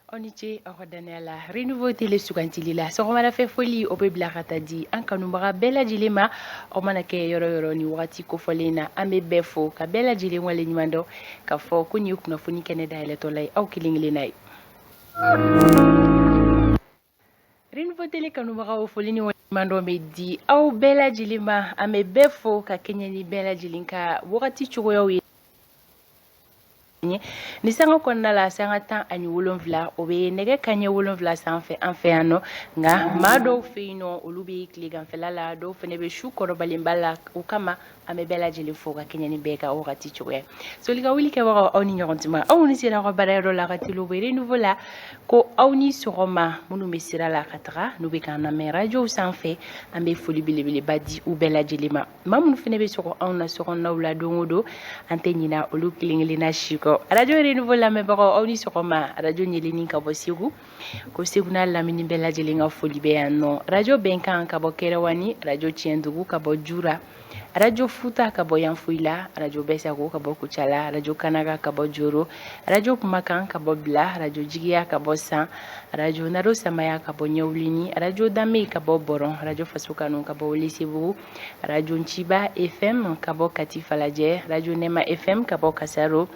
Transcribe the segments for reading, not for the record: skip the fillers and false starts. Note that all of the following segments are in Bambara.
Aw ni ce aw ka dannaya la Renouveau Télé sugantili la. Sɔgɔmadafɛ foli, o bɛ bila ka taa di an kanubaga bɛɛ lajɛlen ma. Aw mana kɛ yɔrɔ yɔrɔ ni wagati kofɔlen na, an bɛ bɛɛ fo ka bɛɛ lajɛlen wale ɲuman dɔn k'a fɔ ko nin ye kunnafoni kɛnɛ dayɛlɛtɔla ye aw kelen kelenna ye. Renouveau Télé kanubagaw, foli ni waleɲuman dɔn bɛ di aw bɛɛ lajɛlen ma. An bɛ bɛɛ fo ka kɛɲɛ ni bɛɛ lajɛlen ka wagati cogoyaw ye. Ni sanga kɔnɔna la, sanga 17, o bɛ nɛgɛ kanɲɛ 7 sanfɛ an fɛ yan nɔ. Nka maa dɔw fɛ yen nɔ, olu bɛ tileganfɛla la, dɔw fana bɛ su kɔrɔbalenba la. O kama, an bɛ bɛɛ lajɛlen fo ka kɛɲɛ ni bɛɛ ka wagati cogoya. Soli ka wuli kɛbagaw, aw ni ɲɔgɔn tuma. Aw minnu sera aw ka baarayɔrɔ la ka teliw bɛ Renouveau la, ko aw ni sɔgɔma. Minnu bɛ sira la ka taga, n'u bɛ k'an lamɛn rajow sanfɛ, an bɛ foli belebeleba di u bɛɛ lajɛlen ma. Maa minnu fana bɛ sɔgɔ anw na sokɔnɔnaw la don o don, an tɛ ɲina olu kelen kelenna si kɔ. Arajo Renouveau lamɛnbagaw, aw ni sɔgɔma. Arajo ɲɛlenni ka bɔ Segu, ko Segu n'a lamini bɛɛ lajɛlen ka foli bɛ yan nɔ. Arajo Bɛnkan ka bɔ Kɛrɛwani, Arajo Tiɲɛdugu ka bɔ Jura, Arajo Futa ka bɔ Yanfoyila, Arajo Bɛsago ka bɔ Kucala, Arajo Kanaga ka bɔ Joro, Arajo Kumakan ka bɔ Bila, Arajo Jigiya ka bɔ San, Arajo Naro Samaya ka bɔ Ɲɛwulini, Arajo Danbe ka bɔ Bɔrɔn, Arajo Faso Kanu ka bɔ Welesebugu, Arajo Nciba FM ka bɔ Kati Falajɛ, Arajo Nɛma FM ka bɔ Kasaro,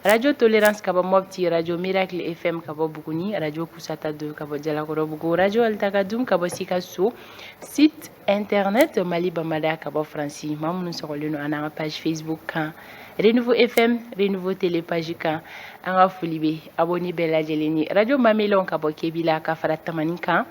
Arajo Tolerance ka bɔ Mopti, Arajo Miracle FM ka bɔ Buguni, Arajo Kusata 2 ka bɔ Jalakɔrɔbugu, Arajo Altakadum ka bɔ Sikaso, site internet Mali Bamada ka bɔ Faransi. Maa minnu sɔgɔlen don an ka page Facebook kan, Renouveau FM, Renouveau Télé page kan, an ka foli bɛ abonné bɛɛ lajɛlen ye. Radio Mamelon ka bɔ Kebila ka fara Tamani kan,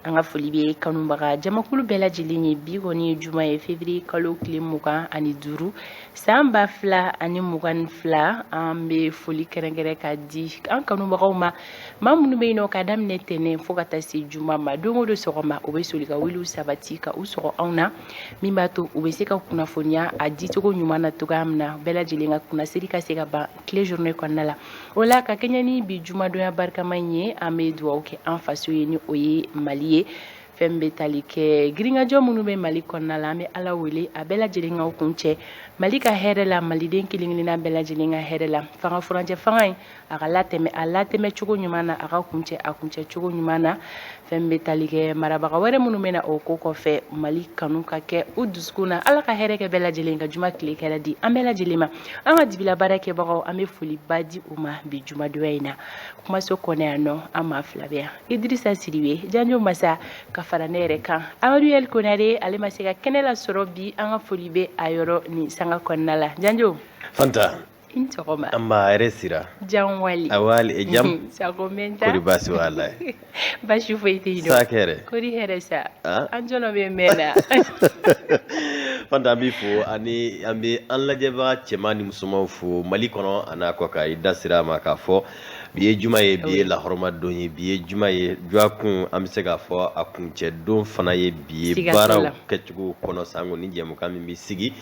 an ka foli bɛ kanubaga jamakulu bɛɛ lajɛlen ye. Bi kɔni ye juma ye, février kalo tile 25, san 2022. An bɛ foli kɛrɛnkɛrɛn ka di an kanubagaw ma, maa minnu bɛ yen nɔ, ka daminɛ tɛnɛn fo ka taa se juma ma, don o don sɔgɔma, u bɛ soli ka wuli sabati ka u sɔgɔ anw na, min b'a to u bɛ se ka kunnafoniya a dicogo ɲuman na cogoya min na, bɛɛ lajɛlen ka kunnasiri ka se ka ban tile journée kɔnɔna la. O la, ka kɛɲɛ ni bi jumadonya barikama in ye, an bɛ dugawu kɛ an faso ye, ni o ye Mali ye. Fɛn bɛ tali kɛ girinkajɔ minnu bɛ Mali kɔnɔna la, an bɛ Ala wele a bɛɛ lajɛlen ka kun cɛ Mali ka hɛrɛ la, maliden kelen kelenna bɛɛ lajɛlen ka hɛrɛ la. Fanga furancɛ fanga in, a ka latɛmɛ a latɛmɛ cogo ɲuman na, a ka kuncɛ a kuncɛ cogo ɲuman na. Fɛn bɛ tali kɛ marabaga wɛrɛ minnu bɛ na o ko kɔfɛ, Mali kanu ka kɛ u dusukun na. Ala ka hɛrɛ kɛ bɛɛ lajɛlen, ka juma tile kɛra di an bɛɛ lajɛlen ma. An ka dibila baara kɛbagaw, an bɛ foliba di u ma bi jumadonya in na. Kumaso kɔnɔ yan nɔ, an maa fila bɛ yan, Idirisa Sidibe Janjo Masa ka fara ne yɛrɛ kan, Amadu Yɛli Konare. Ale ma se ka kɛnɛ lasɔrɔ bi. An ka foli bɛ a yɔrɔ nin sanga kɔnɔna la. Janjo. Fanta. I ni sɔgɔma. An ba, hɛrɛ sira. Jan wali. Awali e jam. Sago mɛnta. Kori baasi wala? Baasi foyi tɛ yen. Sa kɛrɛ. Kori hɛrɛ sa. An jɔnɔ bɛ mɛn na. Fanta, an b'i fo ani an bɛ an lajɛbaga cɛman ni musomanw fo Mali kɔnɔ a n'a kɔ kan. I da sera a ma k'a fɔ bi ye juma ye, bi ye lahɔrɔma don ye, bi ye juma ye, dɔgɔkun an bɛ se k'a fɔ a kuncɛ don fana ye bi ye baaraw kɛcogo kɔnɔ. Sango ni jɛmukan min bɛ sigi,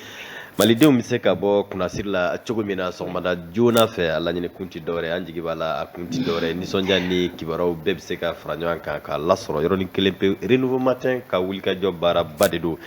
malidenw bɛ se ka bɔ kunnasiri la cogo min na sɔgɔmada joona fɛ, a laɲini kun tɛ dɔwɛrɛ, an jigi b'a la, a kun tɛ dɔwɛrɛ, nisɔndiya ni kibaruyaw bɛɛ bɛ se ka fara ɲɔgɔn kan k'a lasɔrɔ yɔrɔnin kelen pe. Renouveau Matin ka wulikajɔ baaraba de don.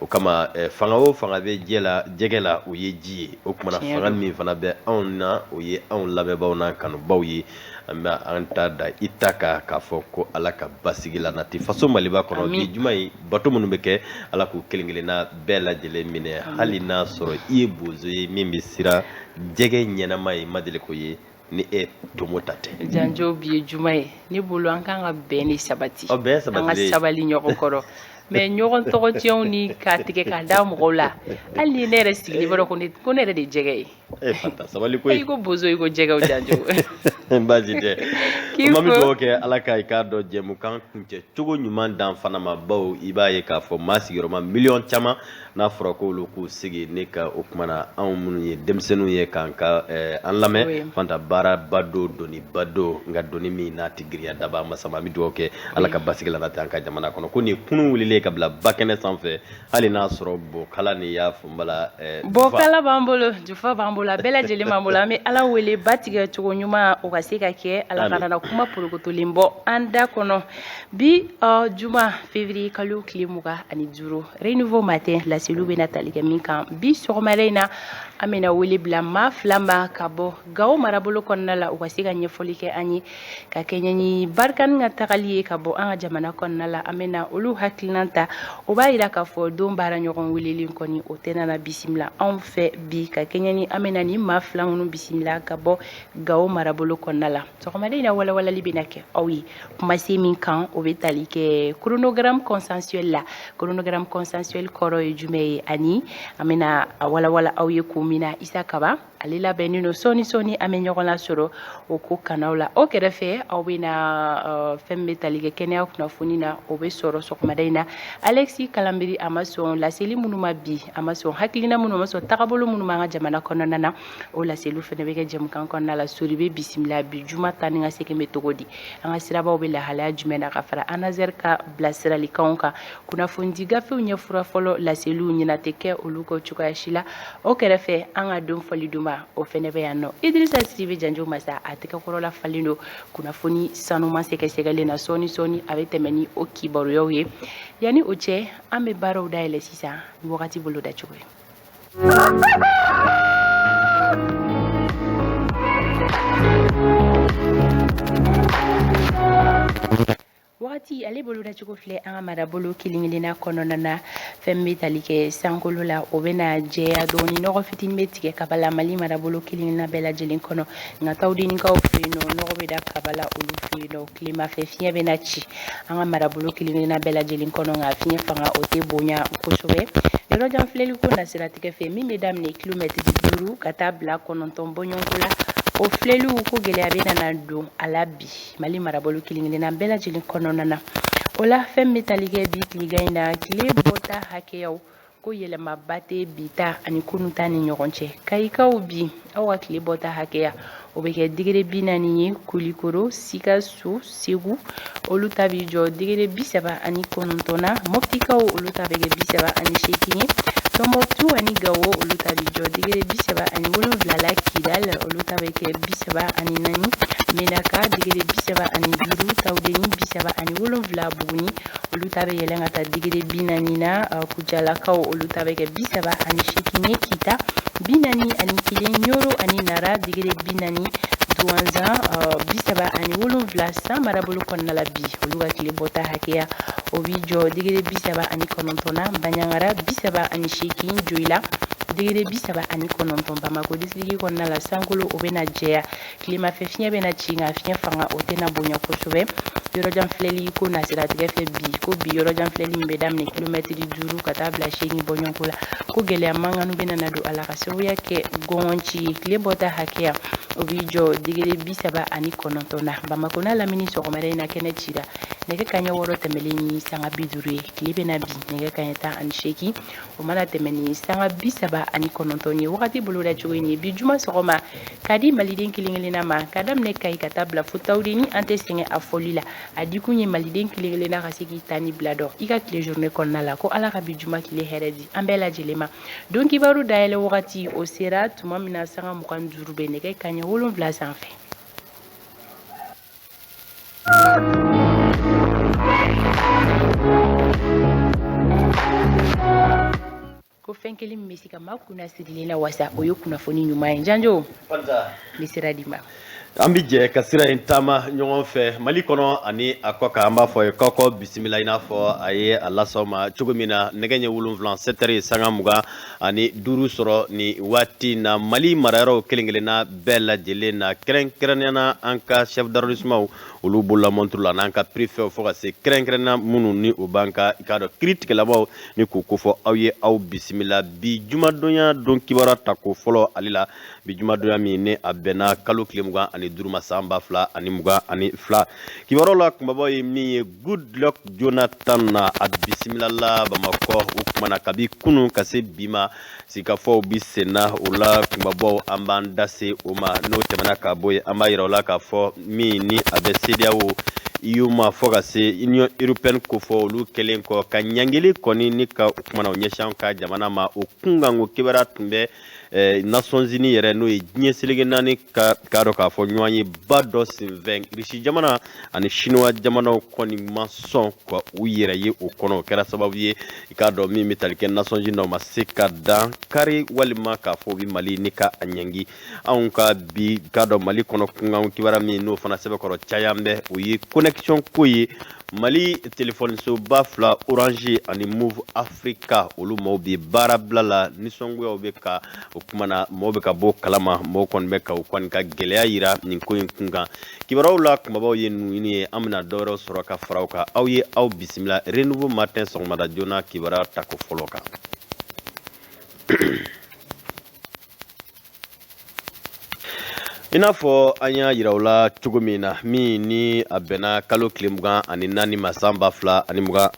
O kama, fanga o fanga bɛ jɛ la, jɛgɛ la, o ye ji ye. O tuma fanga min fana bɛ anw na, o ye anw lamɛnbaaw n'an kanubaw ye. An bɛ an ta da i ta kan k'a fɔ ko Ala ka basigi la nati faso Maliba kɔnɔ. Bi juma in, bato minnu bɛ kɛ, Ala k'u kelen kelenna bɛɛ lajɛlen minɛ, hali n'a sɔrɔ i ye bozo ye min bɛ siran jɛgɛ ɲɛnama ye, ma deli k'o ye ni e tomo ta tɛ. Janjo, bi ye juma ye. Ne bolo, an kan ka bɛn de sabati. Bɛn an ka sabali ɲɔgɔn kɔrɔ, mais ɲɔgɔn tɔgɔcɛnw ni k'a tigɛ k'a da mɔgɔw la, hali ni ne yɛrɛ sigilen b'a dɔn ko ne yɛrɛ de ye jɛgɛ ye. E Fanta, sabali koyi. I ko bozo, i ko jɛgɛw, Janjo. Baasi tɛ. K'i fo. Bɛ dugawu kɛ Ala ka i k'a dɔn jɛmukan kuncɛ cogo ɲuman d'an fana ma, bawo i b'a ye k'a fɔ maa sigiyɔrɔma miliyɔn caman, n'a fɔra k'olu k'u sigi ne ka o kuma na, anw minnu ye denmisɛnninw ye k'an ka an lamɛn, Fanta, baaraba don, doniba don, nka doni min n'a tɛ girinya daba masa ma. An bɛ dugawu kɛ Ala ka basigi la nati an ka jamana kɔnɔ, ko nin kunun wulilen ka bila ba kɛnɛ sanfɛ, hali n'a sɔrɔ bɔkala ni y'a fɔnbala. Bɔkala b'an bolo, jufa b'an bolo, a bɛɛ lajɛlen b'an bolo. An bɛ Ala wele, ba tigɛ cogo ɲuman, o ka se ka kɛ. Ala kana na kuma porokotolen bɔ an da kɔnɔ. Bi juma, février kalo tile 25, Renouveau Matin laseliw bɛna tali kɛ min kan bi sɔgɔmada in na, An bɛna wele bila maa fila ma ka bɔ Gawo marabolo kɔnɔna la, u ka se ka ɲɛfɔli kɛ an ye ka kɛɲɛ ni Barkhane ka tagali ye ka bɔ an ka jamana kɔnɔna la. An bɛna olu hakilinan ta. O b'a yira k'a fɔ don baara ɲɔgɔn welelen kɔni, o tɛna na bisimila anw fɛ bi, ka kɛɲɛ ni an bɛna ni maa fila minnu bisimila ka bɔ Gawo marabolo kɔnɔna la. Sɔgɔmada in na, walawalali bɛna kɛ aw ye kumasen min kan, o bɛ tali kɛ chronogramme consensuel la. Chronogramme consensuel kɔrɔ ye jumɛn ye, ani an bɛna a walawala aw ye kun min na Isa Kaba ale labɛnnen don. Sɔɔni sɔɔni an bɛ ɲɔgɔn lasɔrɔ o ko kanaw la. O kɛrɛfɛ, aw bɛna fɛn min bɛ tali kɛ kɛnɛya kunnafoni na, o bɛ sɔrɔ sɔgɔmada in na. Alexis Kalanbiri, a ma sɔn laseli minnu ma bi, a ma sɔn hakilina minnu ma sɔn, tagabolo minnu b'an ka jamana kɔnɔna na, o laseliw fana bɛ kɛ jɛmukan kɔnɔna la. Sori bɛ bisimila bi juma ta ni ka segin bɛ cogo di, an ka sirabaw bɛ lahalaya jumɛn na, ka fara ANASER ka bilasiralikanw kan. Kunnafonidi gafew ɲɛfura fɔlɔ laseliw ɲɛna tɛ kɛ olu kɔ cogoya si la. O kɛrɛfɛ, an ka don fɔli duman, o fɛnɛ bɛ yan nɔ. Idrissa Sidibe Janjo Masa, a tɛgɛ kɔrɔla falen don kunnafoni sanuman sɛgɛsɛgɛlen na. Sɔɔni sɔɔni a bɛ tɛmɛ ni o kibaruyaw ye. Yanni o cɛ, an bɛ baaraw dayɛlɛ sisan ni wagati bolo dacogo ye. Wagati ale bolodacogo filɛ an ka marabolo kelen-kelenna kɔnɔna na. Fɛn bɛ tali kɛ sankolo la, o bɛna jɛya dɔɔni, nɔgɔ fitinin bɛ tigɛ kaba la Mali marabolo kelen-kelenna bɛɛ lajɛlen kɔnɔ. Nka Tawudenikaw fɛ yen nɔ, nɔgɔ bɛ da kaba la olu fɛ yen nɔ. Tilema fɛ fiɲɛ bɛna ci an ka marabolo kelen-kelenna bɛɛ lajɛlen kɔnɔ, nka fiɲɛ fanga o tɛ bonya kosɛbɛ. Yɔrɔjan filɛli ko nasiratigɛ fɛ, min bɛ daminɛ kilomɛtiri 5 ka taa bila 9 bɔɲɔgɔnko la, o filɛliw ko gɛlɛya bɛ nana don a la bi Mali marabolo kelen-kelenna bɛɛ lajɛlen kɔnɔna na. O la, fɛn bɛ tali kɛ bi tilegan in na, tile bɔta hakɛyaw ko yɛlɛmaba tɛ bi ta ani kunu ta ni ɲɔgɔn cɛ. Kayikaw, bi aw ka tile bɔta hakɛya, o bɛ kɛ degré 40 ye. Kulikoro, Sikaso, Segu, olu ta bɛ jɔ degré 39 na. Mɔptikaw, olu ta bɛ kɛ 38 ye. Tɔnbɔkutu ani Gawo, olu ta bɛ jɔ degré 37 la. Kidal, olu ta bɛ kɛ 34. Menaka, degré 35. Tawudeni, 37. Buguni, olu ta bɛ yɛlɛn ka taa degré 40 na. Kucalakaw, olu ta bɛ kɛ 38 ye. Kita, 41. Ɲoro ani Nara, degré 40. Duwanzan, 37. San marabolo kɔnɔna la bi, olu ka tile bɔta hakɛya, o b'i jɔ degré 39 na. Baɲangara, 38. Joyila, degré 39. Bamakɔ district kɔnɔna la, sankolo o bɛna jɛya. Tilemafɛ fiɲɛ bɛna ci, nka fiɲɛ fanga o tɛna bonya kosɛbɛ. Yɔrɔjan filɛli ko nasiratigɛ fɛ bi, ko bi yɔrɔjan filɛli min bɛ daminɛ kilomɛtiri 5 ka taa bila 8 bɔɲɔgɔnko la, ko gɛlɛya mankanu bɛna na don a la ka sababuya kɛ gɔngɔnci ye. Tile bɔta hakɛya, o b'i jɔ degré 39 na. Bamakɔ n'a lamini, sɔgɔmada in na kɛnɛ cira nɛgɛ kaɲɛ 6 tɛmɛlen ni sanga 50 ye. Tile bɛna bin nɛgɛ kaɲɛ 18, o mana tɛmɛ ni sanga 39 ye. Wagati boloda cogo in ye bi juma sɔgɔma k'a di maliden kelen kelenna ma, ka daminɛ Kayi ka taa bila fo Tawudeni. An tɛ sɛgɛn a fɔli la, a dikun ye maliden kelen kelenna ka se k'i ta ni bila dɔn i ka tile journée kɔnɔna la. Ko Ala ka bi juma tile hɛrɛ di an bɛɛ lajɛlen ma. Don kibaru dayɛlɛ wagati, o sera tuma min na sanga 25 bɛ nɛgɛ kaɲɛ 7 sanfɛ. Ko fɛn kelen min bɛ se ka maa kunna sirilen la wasa, o ye kunnafoni ɲuman ye. Janjo, n bɛ sira d'i ma. An bɛ jɛ ka sira in taama ɲɔgɔn fɛ Mali kɔnɔ ani a kɔ kan. An b'a fɔ ye kɔkɔ bisimila, i n'a fɔ a ye a las'aw ma cogo min na. Nɛgɛ ɲɛ 7, 7 heures sanga 25 sɔrɔ ni waati na Mali marayɔrɔw kelen kelenna bɛɛ lajɛlen na, kɛrɛnkɛrɛnnenya na an ka chef d'arrondissement, olu bolola montre la, n'an ka préfet, fo ka se kɛrɛnkɛrɛnnenya minnu ni o b'an ka i k'a dɔn kiiritigɛlabaw ni k'o kofɔ aw ye. Aw bisimila bi jumadonya don kibaruya ta ko fɔlɔ ale la. Bi jumadonya min ni a bɛnna kalo tile 25 ma, san 2022, kibaruyaw la kunbabaw ye min ye, Goodluck Jonathan na, a bisimilala Bamakɔ. O kumana kabi kunun ka se bi ma, sigikafɔw bi senna. O la kunbabaw, an b'an da se o ma. N'o tɛmɛna ka bɔ yen, an b'a yira o la k'a fɔ min ni a bɛ CEDEAO UEMOA fo ka se Union européenne kofɔ, olu kɛlen kɔ ka ɲangili kɔni ni ka o kumana o ɲɛsin an ka jamana ma, o kunkanko kibaruya tun bɛ Nations Unies yɛrɛ, n'o ye diɲɛ seleke naani ka k'a dɔn k'a fɔ ɲɔgɔn ye ba dɔ senfɛ. Irisi jamana ani Siniwa jamanaw kɔni ma sɔn ka u yɛrɛ ye o kɔnɔ. O kɛra sababu ye, i k'a dɔn, min bɛ tali kɛ Nations Unies na, o ma se ka dan kari walima k'a fɔ u bɛ Mali ni ka a ɲangi. Anw ka bi k'a dɔn Mali kɔnɔ kunkan kibaruya min n'o fana sɛbɛkɔrɔ caya bɛ, o ye connexion ko ye. Mali telefɔnisoba fila, Orange ani Moov Africa, olu maaw bɛ baarabila la. Nisɔngoyaw bɛ ka o kuma na, mɔgɔw bɛ ka bɔ kalama, mɔgɔw kɔni bɛ ka u kɔni ka gɛlɛya yira nin ko in kunkan. Kibaruyaw la kunbabaw ye ninnu ye. An bɛna dɔwɛrɛw sɔrɔ ka fara o kan. Aw ye aw bisimila Renouveau Matin sɔgɔmada joona kibaruya tako fɔlɔ kan. I n'a fɔ an y'a yira u la cogo min na, min ni a bɛnna kalo tile 24 ma, san 2022,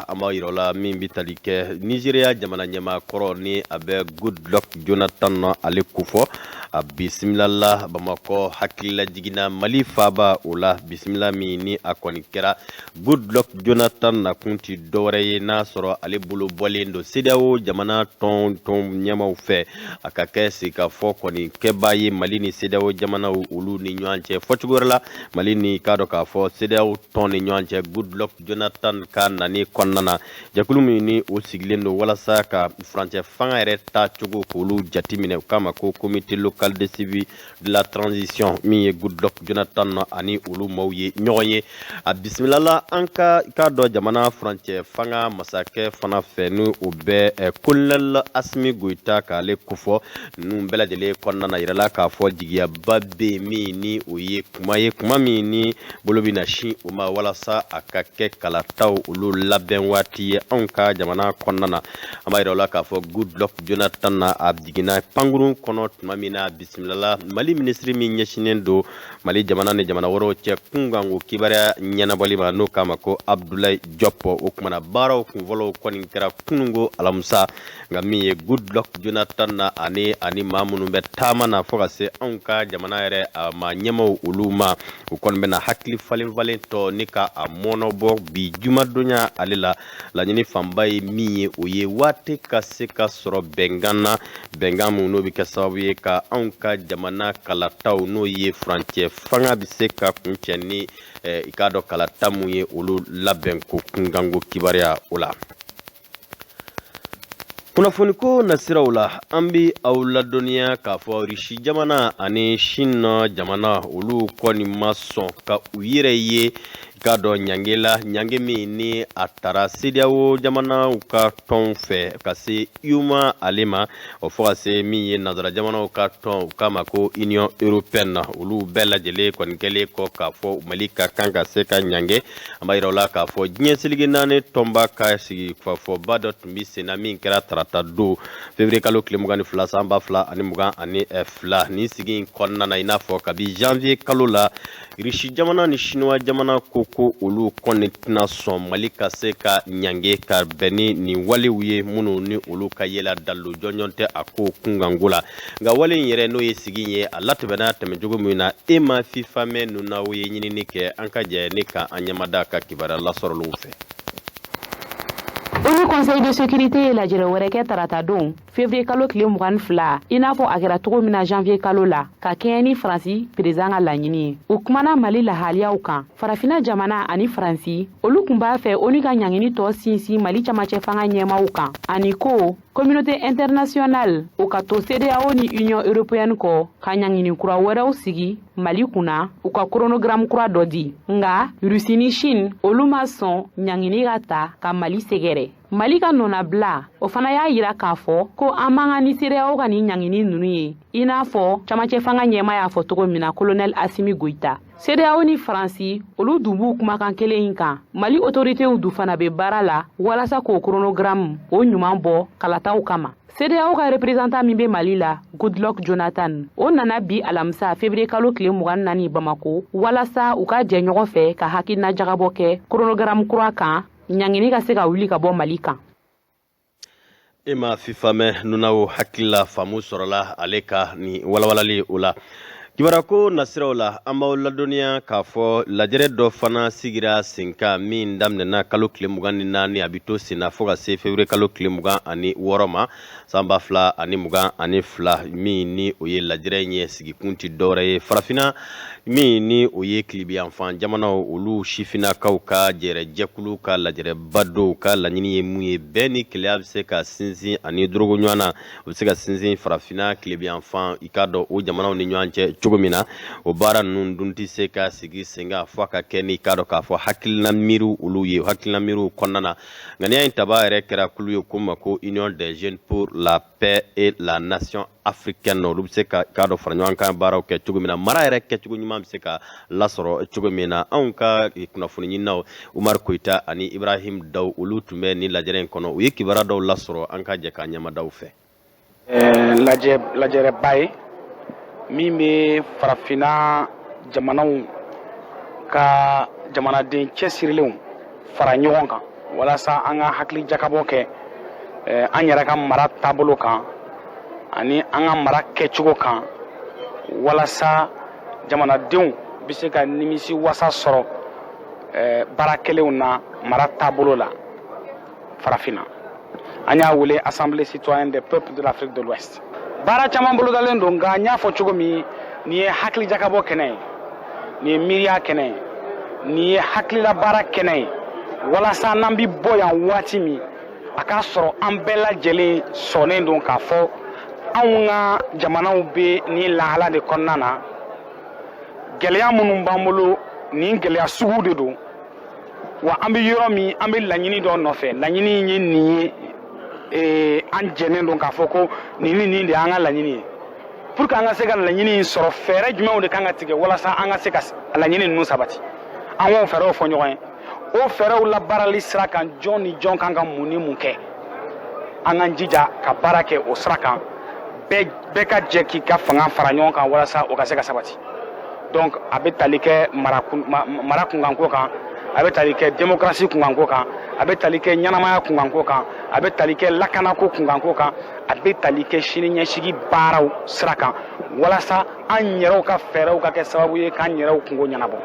an b'a yira u la min bɛ tali kɛ Nizeriya jamana ɲɛmaa kɔrɔ ni a bɛ Goodluck Jonathan na, ale kofɔ. A bisimilala Bamakɔ, hakililajigin na Mali faaba o la. Bisimila min ni a kɔni kɛra Goodluck Jonathan nakun ti dɔwɛrɛ ye n'a sɔrɔ ale bolo bɔlen don CEDEAO jamana tɔn ɲɛmaaw fɛ, a ka kɛ sigikafɔ kɔni kɛbaa ye Mali ni CEDEAO jamanaw olu ni ɲɔgɔn cɛ. Fɔcogo wɛrɛ la, Mali ni k'a dɔn k'a fɔ CEDEAO tɔn ni ɲɔgɔn cɛ. Goodluck Jonathan ka nani kɔnɔna na, jɛkulu min ni o sigilen don walasa ka furancɛ fanga yɛrɛ taacogo k'olu jateminɛ, u k'a ma ko Comité local de suivi de la transition, min ye Goodluck Jonathan ani olu maaw ye ɲɔgɔn ye. A bisimilala an ka k'a dɔn jamana furancɛ fanga masakɛ fana fɛ, ni o bɛ Colonel Asimi Goyita k'ale kofɔ. Ninnu bɛɛ lajɛlen kɔnɔna na, yirala k'a fɔ jigiyaba bɛ yen, min ni o ye kuma ye, kuma min ni bolo bɛna sin o ma walasa a ka kɛ kalataw olu labɛn waati ye anw ka jamana kɔnɔna na. An b'a yira o la k'a fɔ Goodluck Jonathan na, a jiginna pankurun kɔnɔ tuma min na, bisimilala Mali minisiri min ɲɛsinnen don Mali jamana ni jamana wɛrɛw cɛ kunkanko kibaruya ɲɛnabɔli ma, n'o k'a ma ko Abdoulaye Diop. O kumana baaraw kunfɔlɔw kɔni kɛra kununko alamisa. Nka min ye Goodluck Jonathan na ani maa minnu bɛ taama na fo ka se anw ka jamana yɛrɛ a maa ɲɛmaw olu ma, u kɔni bɛna hakili falen falen tɔ ni ka a mɔnɔbɔ bi jumadonya ale la. Laɲini fanba ye min ye, o ye waati ka se ka sɔrɔ bɛnkan na, bɛnkan min n'o bɛ kɛ sababu ye ka anw ka jamana kalataw, n'o ye furancɛ fanga bɛ se ka kuncɛ ni i k'a dɔn kalata mun ye, olu labɛn ko kunkanko kibaruya o la. Kunnafoniko nasiraw la, an bɛ aw ladɔnniya k'a fɔ Risi jamana ani Chine jamana, olu kɔni ma sɔn ka u yɛrɛ ye k'a dɔn ɲange la, ɲange min ni a tara CEDEAO jamanaw ka tɔnw fɛ ka se UEMOA ale ma, o fo ka se min ye nansara jamanaw ka tɔn, u k'a ma ko Union européenne. Olu bɛɛ lajɛlen kɔni kɛlen kɔ k'a fɔ Mali ka kan ka se ka ɲange. An b'a yira u la k'a fɔ diɲɛ seleke naani tɔnba ka sigikafɔba dɔ tun bɛ sen na, min kɛra tarata don, février kalo tile 22, san 2022. Nin sigi in kɔnɔna na, i n'a fɔ kabi janvier kalo la, Irisi jamana ni Siniwa jamana ko olu kɔni tɛna sɔn Mali ka se ka ɲange ka bɛn ni nin walew ye, minnu ni olu ka yela dalilu jɔnjɔn tɛ a ko kunkanko la. Nka wale in yɛrɛ, n'o ye sigi ye, a latɛmɛna tɛmɛcogo min na, e ma FIFA mɛn ninnu ye ɲinini kɛ. An ka jɛ ni ka an ɲɛmada ka kibaruya lasɔrɔlenw fɛ. ONU Conseil de sécurité ye lajɛrɛ wɛrɛ kɛ tarata don, février kalo tile 22, i n'a fɔ a kɛra cogo min na janvier kalo la, ka kɛɲɛ ni Faransi président ka laɲini ye. U kumana Mali lahaliyaw kan. Farafina jamana ani Faransi, olu kun b'a fɛ ONU ka ɲangini tɔ sinsin Mali camancɛ fanga ɲɛmaw kan, ani ko communauté internationale o ka to CEDEAO ni Union européenne kɔ ka ɲangini kura wɛrɛw sigi Mali kunna, u ka chronogramme kura dɔ di. Nga Rusi ni Chine, olu ma sɔn ɲangini ka ta ka Mali sɛgɛrɛ. Mali ka nɔnabila, o fana y'a yira k'a fɔ ko an man kan ni CEDEAO ka nin ɲangini ninnu ye, i n'a fɔ camancɛ fanga ɲɛma y'a fɔ cogo min na, colonel Asimi Goyita. CEDEAO ni Faransi, olu dun b'u kumakan kelen in kan. Mali autoritéw du fana bɛ baara la walasa k'o chronogramme o ɲuman bɔ kalataw kama. CEDEAO ka représentant min bɛ Mali la, Goodluck Jonathan, o nana bi alamisa, février kalo tile 24, Bamako, walasa u ka jɛ ɲɔgɔn fɛ ka hakilina jagabɔ kɛ chronogramme kura kan, ɲangini ka se ka wuli ka bɔ Mali kan. E ma FIFA mɛn nunaw hakilila faamu sɔrɔla ale ka nin walawalali o la. Kibaruya nasiraw la, an b'aw ladɔnniya k'a fɔ lajɛrɛ dɔ fana sigira sen kan min daminɛna kalo tile 24, a bɛ to sen na fo ka se février kalo tile 26 ma san 2022. Min ni o ye lajɛrɛ in ye, sigikun tɛ dɔwɛrɛ ye Farafinna min ni o ye tilebiyanfan jamanaw, olu sifinnakaw ka jɛrɛjɛkulu ka lajɛrɛba dɔw ka laɲini ye mun ye? Bɛn ni kelenya bɛ se ka sinsin ani dorogo ɲɔgɔn na, u bɛ se ka sinsin Farafinna tilebiyanfan, i k'a dɔn, o jamanaw ni ɲɔgɔn cɛ cogo min na. O baara ninnu dun tɛ se ka sigi sen kan fo a ka kɛ ni, i k'a dɔn k'a fɔ, hakilina miiriw olu ye. Hakilina miiriw kɔnɔna na, ŋaniya in taba yɛrɛ kɛra kulu ye ko ma ko Union des jeunes pour la paix et la nation africaine. Olu bɛ se ka k'a dɔn fara ɲɔgɔn kan baaraw kɛ cogo min na, mara yɛrɛ kɛcogo ɲuman bɛ se ka lasɔrɔ cogo min na. Anw ka kunnafoni ɲininaw Umar Koyita ani Ibrahim Daw, olu tun bɛ nin lajɛrɛ in kɔnɔ. U ye kibaruya dɔw lasɔrɔ, an ka jɛ k'a ɲɛmadaw fɛ. Lajɛ lajɛrɛba ye min bɛ Farafinna jamanaw ka jamanaden cɛsirilenw fara ɲɔgɔn kan walasa an ka hakili jakabɔ kɛ an yɛrɛ ka mara taabolo kan ani an ka mara kɛcogo kan, walasa jamanadenw bɛ se ka nimisi wasa sɔrɔ baara kɛlenw na mara taabolo la Farafinna. An y'a wele Assemblée citoyenne des peuples de l'Afrique de l'Ouest. Baara caman bolodalen don, nka n y'a fɔ cogo min, nin ye hakili jakabɔ kɛnɛ ye, nin ye miiriya kɛnɛ ye, nin ye hakilila baara kɛnɛ ye, walasa n'an bi bɔ yan waati min, a k'a sɔrɔ an bɛɛ lajɛlen sɔnnen don k'a fɔ anw ka jamanaw bɛ nin lahala de kɔnɔna na, gɛlɛya minnu b'an bolo, nin gɛlɛya sugu de don wa. An bɛ yɔrɔ min, an bɛ laɲini dɔ nɔfɛ, laɲini ye nin ye. An jɛnnen don k'a fɔ ko nin ni nin de y'an ka laɲini ye. Pour que an ka se ka laɲini in sɔrɔ, fɛɛrɛ jumɛnw de kan ka tigɛ walasa an ka se ka laɲini ninnu sabati? An k'o fɛɛrɛw fɔ ɲɔgɔn ye. O fɛɛrɛw labaarali sira kan, jɔn ni jɔn kan ka mun ni mun kɛ? An k'an jija ka baara kɛ o sira kan, bɛɛ ka jɛ k'i ka fanga fara ɲɔgɔn kan walasa o ka se ka sabati. Donc a bɛ tali kɛ mara kunkanko kan, a bɛ tali kɛ démocratie kunkanko kan, a bɛ tali kɛ ɲɛnamaya kunkanko kan, a bɛ tali kɛ lakanako kunkanko kan, a bɛ tali kɛ sini ɲɛsigi baaraw sira kan, walasa an yɛrɛw ka fɛɛrɛw ka kɛ sababu ye k'an yɛrɛw kungo ɲɛnabɔ.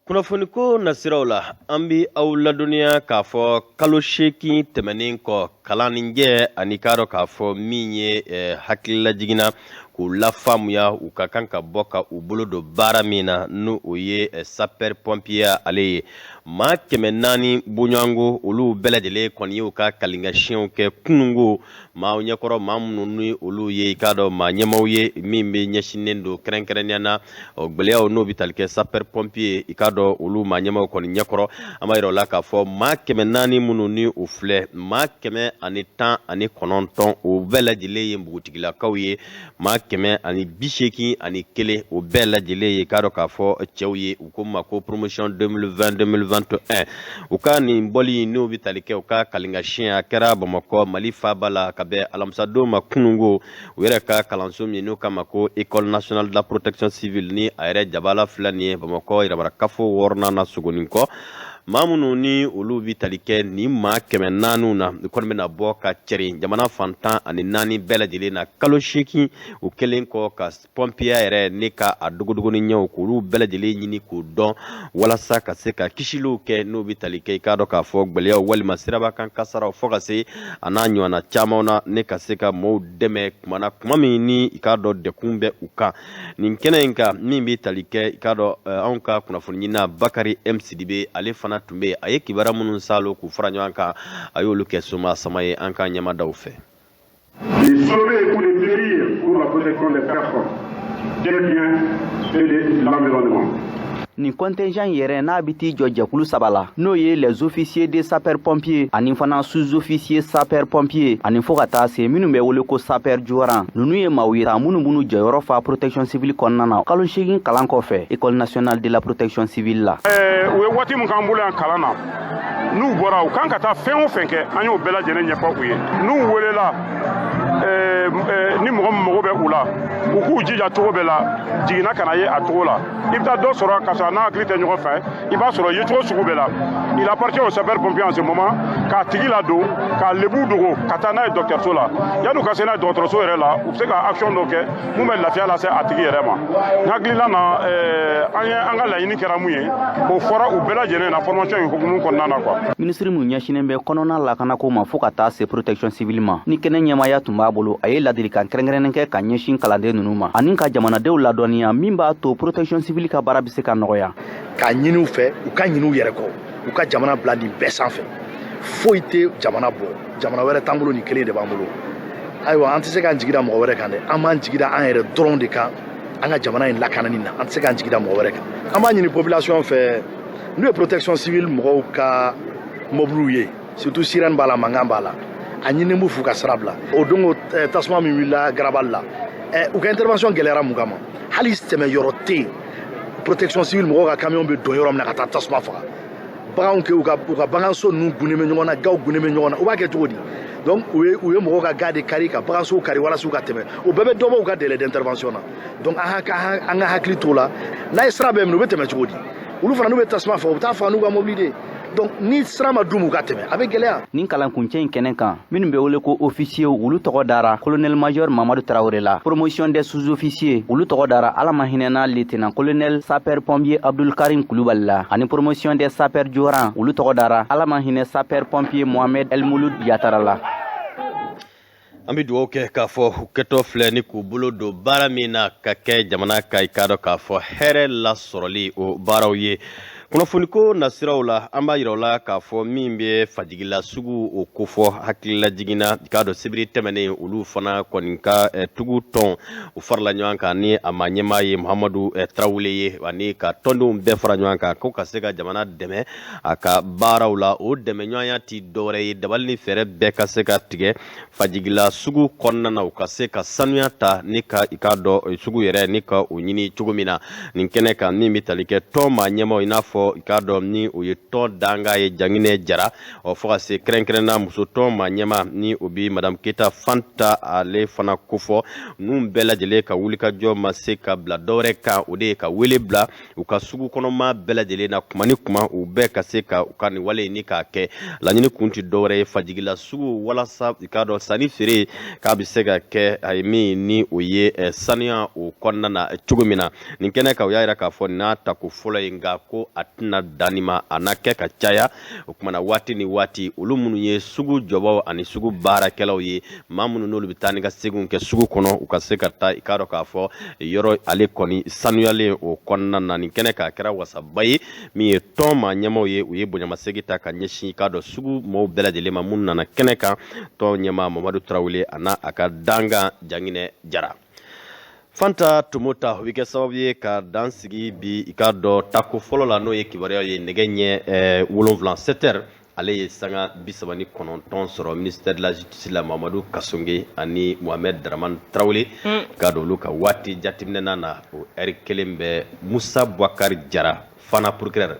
Kunnafoniko nasiraw la, an bɛ aw ladɔnniya k'a fɔ kalo 8 tɛmɛnen kɔ, kalanninjɛ ani k'a dɔn k'a fɔ min ye hakililajiginna k'u lafaamuya u ka kan ka bɔ ka u bolo don baara min na, n'o o ye sapeur pompier ale ye, maa 400 bɔɲɔgɔnko, olu bɛɛ lajɛlen kɔni y'u ka kalinkasiyɛnw kɛ kununko maaw ɲɛkɔrɔ, maa minnu ni olu ye, i k'a dɔn, maa ɲɛmaw ye min bɛ ɲɛsinnen don kɛrɛnkɛrɛnnenya na gɛlɛyaw n'o bɛ tali kɛ sapeur pompier, i k'a dɔn, olu maa ɲɛmaw kɔni ɲɛkɔrɔ. An b'a yira o la k'a fɔ maa 400 minnu ni o filɛ, maa 119, o bɛɛ lajɛlen ye npogotigilakaw ye, maa 181, o bɛɛ lajɛlen ye, k'a dɔn k'a fɔ, cɛw ye. U ko ma ko promotion 2020 2021. U ka nin bɔli n'o bɛ tali kɛ u ka kalinkasiyɛn, a kɛra Bamakɔ, Mali faaba la, ka bɛn alamisadon ma kununko, u yɛrɛ ka kalanso min n'u kama ko École nationale de la protection civile, ni a yɛrɛ jabala filɛ nin ye Bamakɔ Yɛrɛmarakafo wɔɔrɔnan na Sogonikɔ. Maa minnu ni olu bɛ tali kɛ nin maa 400 na, u kɔni bɛna bɔ ka cɛrin jamana fan 14 bɛɛ lajɛlen na kalo 8, u kɛlen kɔ ka pɔnpiya yɛrɛ ne ka a dogodogoni ɲɛw k'olu bɛɛ lajɛlen ɲini k'o dɔn, walasa ka se ka kisiliw kɛ n'o bɛ tali kɛ, i k'a dɔn k'a fɔ, gwɛlɛyaw walima sirabakan kasaraw, fo ka se a n'a ɲɔgɔnna caman na, ne ka se ka mɔɔw dɛmɛ kuma na, kuma min ni, i k'a dɔn, dɛkun bɛ u kan. Nin kɛnɛ in kan min bɛ tali kɛ, i k'a dɔn, anw ka kunnafoni ɲinina Bakari M Sidibe, ale fana tun bɛ yen. A ye kibaruya minnu saalo k'u fara ɲɔgɔn kan, a y'olu kɛ soma sama ye, an ka ɲɛmadaw fɛ. De sauver ou de périr pour la protection des personnes, des biens et de l'environnement. Nin contingent yɛrɛ n'a bɛ t'i jɔ jɛkulu saba la, n'o ye les officiers de sapeur pompier ani fana sous-officier sapeur pompier ani fo ka taa se minnu bɛ wele ko sapeur joran. Ninnu ye maaw ye minnu b'u jɔyɔrɔ fa protection civile kɔnɔna na kalo 8 kalan kɔfɛ École nationale de la protection civile la. U ye waati min k'an bolo yan kalan na, n'u bɔra, u kan ka taa fɛn o fɛn kɛ, an y'o bɛɛ lajɛlen ɲɛfɔ u ye. N'u welela, ni mɔgɔ min mago bɛ u la. U k'u jija cogo bɛɛ la, jiginna kana ye a cogo la. I bɛ taa dɔ sɔrɔ ka sɔrɔ a n'a hakili tɛ ɲɔgɔn fɛ, i b'a sɔrɔ yecogo sugu bɛɛ la. Il appartient au sapeur pompier en ce moment k'a tigi ladon, k'a lebu dogo, ka taa n'a ye dɔgɔtɔrɔso la. Yan'u ka se n'a ye dɔgɔtɔrɔso yɛrɛ la, u bɛ se ka action dɔ kɛ mun bɛ lafiya lase a tigi yɛrɛ ma. N hakilina na, an ye an ka laɲini kɛra mun ye, o fɔra u bɛɛ lajɛlen na formation in hukumu kɔnɔna na quoi. Minisiri min ɲɛsinnen bɛ kɔnɔna lakanako ma, fɔɔ ka taa se protection civile ma, ni kɛnɛ ɲɛmaya tun b'a bolo, a ye ladilikan kɛrɛnkɛrɛnnen kɛ ka ɲɛsin kalanden ninnu ma ani ka jamanadenw ladɔnniya min b'a to protection civile ka baara bɛ se ka nɔgɔya. K'a ɲini u fɛ, u ka ɲini u yɛrɛ kɔ, u ka jamana bila nin bɛɛ sanfɛ. Foyi tɛ jamana bɔ, jamana wɛrɛ t'an bolo, nin kelen de b'an bolo. Ayiwa, an tɛ se k'an jigi da mɔgɔ wɛrɛ kan dɛ, an b'an jigi da an yɛrɛ dɔrɔn de kan an ka jamana in lakanani na. An tɛ se k'an jigi da mɔgɔ wɛrɛ kan. An b'a ɲini population fɛ, n'u ye protection civile mɔgɔw ka mobiliw ye, surtout sirène b'a la, mankan b'a la, a ɲini b'u f'u ka sira bila. O don ko tasuma min wulila garabali la, u ka intervention gɛlɛyara mun kama? Hali tɛmɛ yɔrɔ tɛ yen. Protection civile mɔgɔw ka camion bɛ don yɔrɔ min na ka taa tasuma faga, baganw kɛ u ka baganso ninnu gunnen bɛ ɲɔgɔn na, gaw gunnen bɛ ɲɔgɔn na, u b'a kɛ cogo di? Donc u ye mɔgɔw ka ga de kari, ka bagansow kari walasa u ka tɛmɛ. O bɛɛ bɛ dɔ bɔ u ka délai d'intervention na. Donc an ka hakili t'o la. N'a ye sira bɛɛ minɛ, u bɛ tɛmɛ cogo di? Olu fana, n'u bɛ tasuma faga, u bɛ taa faga n'u ka mobili de ye. Donc ni sira ma d'u ma u ka tɛmɛ, a bɛ gɛlɛya. Nin kalankuncɛ in kɛnɛ kan, minnu bɛ wele ko officier, olu tɔgɔ dara colonel major Mamadu Tarawele la. Promotion des sous-officiers, olu tɔgɔ dara, Ala ma hinɛna, lieutenant colonel sapeur pompier Abdulkarim Kulubali la, ani promotion des sapeurs joran, olu tɔgɔ dara, Ala ma hinɛ, sapeur pompier Mohamed El Mouloud Yatara la. An bɛ dugawu kɛ k'a fɔ u kɛtɔ filɛ ni k'u bolo don baara min na ka kɛ jamana ka, i k'a dɔn k'a fɔ hɛrɛ lasɔrɔli o baaraw ye. Kunnafoniko nasiraw la, an b'a yira u la k'a fɔ min bɛ fajigila sugu o kofɔ, hakilila jiginna, i k'a dɔn sibiri tɛmɛnen, olu fana kɔni ka tugu tɔn u farala ɲɔgɔn kan ni a ma ɲɛmaa ye Muhamadu Tarawele ye, ani ka tɔndenw bɛɛ fara ɲɔgɔn kan ko ka se ka jamana dɛmɛ a ka baaraw la. O dɛmɛɲɔgɔnya ti dɔwɛrɛ ye, dabali ni fɛɛrɛ bɛɛ ka se ka tigɛ fajigila sugu kɔnɔna na, u ka se ka sanuya ta ni ka, i k'a dɔn, sugu yɛrɛ ni ka o ɲini cogo min na. Nin kɛnɛ kan, min bɛ tali kɛ tɔn maa ɲɛmaw, i n'a fɔ i k'a dɔn ni o ye tɔn danga ye Janginɛ Jara, ɔ fo ka se kɛrɛnkɛrɛnna muso tɔn maa ɲɛma ni o bi Madame Keta Fanta, ale fana kofɔ. Ninnu bɛɛ lajɛlen ka wulikajɔ ma se ka bila dɔwɛrɛ kan, o de ye ka wele bila u ka sugu kɔnɔma bɛɛ lajɛlen na kuma ni kuma, u bɛɛ ka se ka u ka nin wale ni k'a kɛ. Laɲini kun tɛ dɔwɛrɛ ye fajigila sugu, walasa i k'a dɔn sanni feere k'a bɛ se ka kɛ a ye min ni o ye sanuya o kɔnɔna na cogo min na. Nin kɛnɛ kan, u y'a yira k'a fɔ n'a tako fɔlɔ ye, nka ko a tɛna dan nin ma, a na kɛ ka caya. O kumana waati ni waati, olu minnu ye sugu jɔbaw ani sugu baarakɛlaw ye, maa minnu n'olu bɛ taa ni ka seginw kɛ sugu kɔnɔ, u ka se ka taa, i k'a dɔn k'a fɔ yɔrɔ ale kɔni sanuyalen o kɔnɔna na. Nin kɛnɛ k'a kɛra wasaba ye. Min ye tɔn maa ɲɛmaw ye, u ye bonyamasegin ta ka ɲɛsin, i k'a dɔn, sugu maaw bɛɛ lajɛlen ma minnu nana kɛnɛ kan, tɔn ɲɛmaa Mamadu Tarawele a n'a a ka dankan Janginɛ Jara. Fanta Tomota, o bɛ kɛ sababu ye ka dan sigi bi, i k'a dɔn, tako fɔlɔ la, n'o ye kibaruya ye. Nɛgɛ ɲɛ 7, 7 heures, ale ye sanga 39 sɔrɔ. Ministère de la justice la, Mamadu Kasonge ani Mohamed Dramane Tarawele, k'a dɔn olu ka waati jateminɛ na, o heure kelen bɛ Musa Bouakari Jara Fana procureur,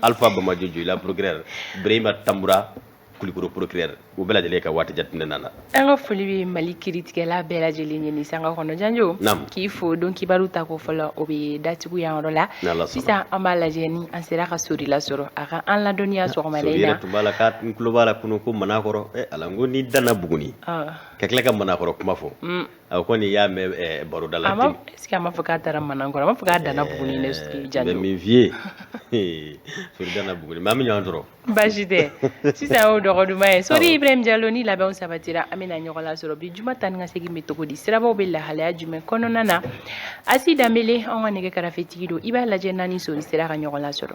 Alpha Bamajo Joyila procureur, Brahima Tambura Kulikoro procureur, u bɛɛ lajɛlen ka waati jateminɛ na. An ka foli bɛ Mali kiiritigɛla bɛɛ lajɛlen ye nin sanga kɔnɔ. Janjo, k'i fo don kibaru ta ko fɔlɔ, o bɛ datugu yan yɔrɔ la. Sisan an b'a lajɛ ni an sera ka Sori lasɔrɔ, a ka an ladɔnniya sɔgɔmada in na. Sori yɛrɛ tun b'a la k'a n tulo b'a la kunun ko Manakɔrɔ. Ala, n ko n'i danna Buguni ka tila ka Manakɔrɔ kuma fɔ, a ko n'i y'a mɛn baroda la. Est ce que a ma fɔ k'a taara Manakɔrɔ? A ma fɔ k'a danna Buguni dɛ, Janjo. N bɛ min f'i ye, Sori danna Buguni, mais an bɛ ɲɔgɔn sɔrɔ. Baasi tɛ, sisan o dɔgɔ duman ye Sori Ibrahim Jalo. Ni labɛnw sabatira, an bɛna ɲɔgɔn lasɔrɔ bi juma. Taa ni ka segin bɛ cogo di? Sirabaw bɛ lahalaya jumɛn kɔnɔna na? Asi Danbele, an ka nɛgɛ karafetigi don, i b'a lajɛ naani Sori sera ka ɲɔgɔn lasɔrɔ.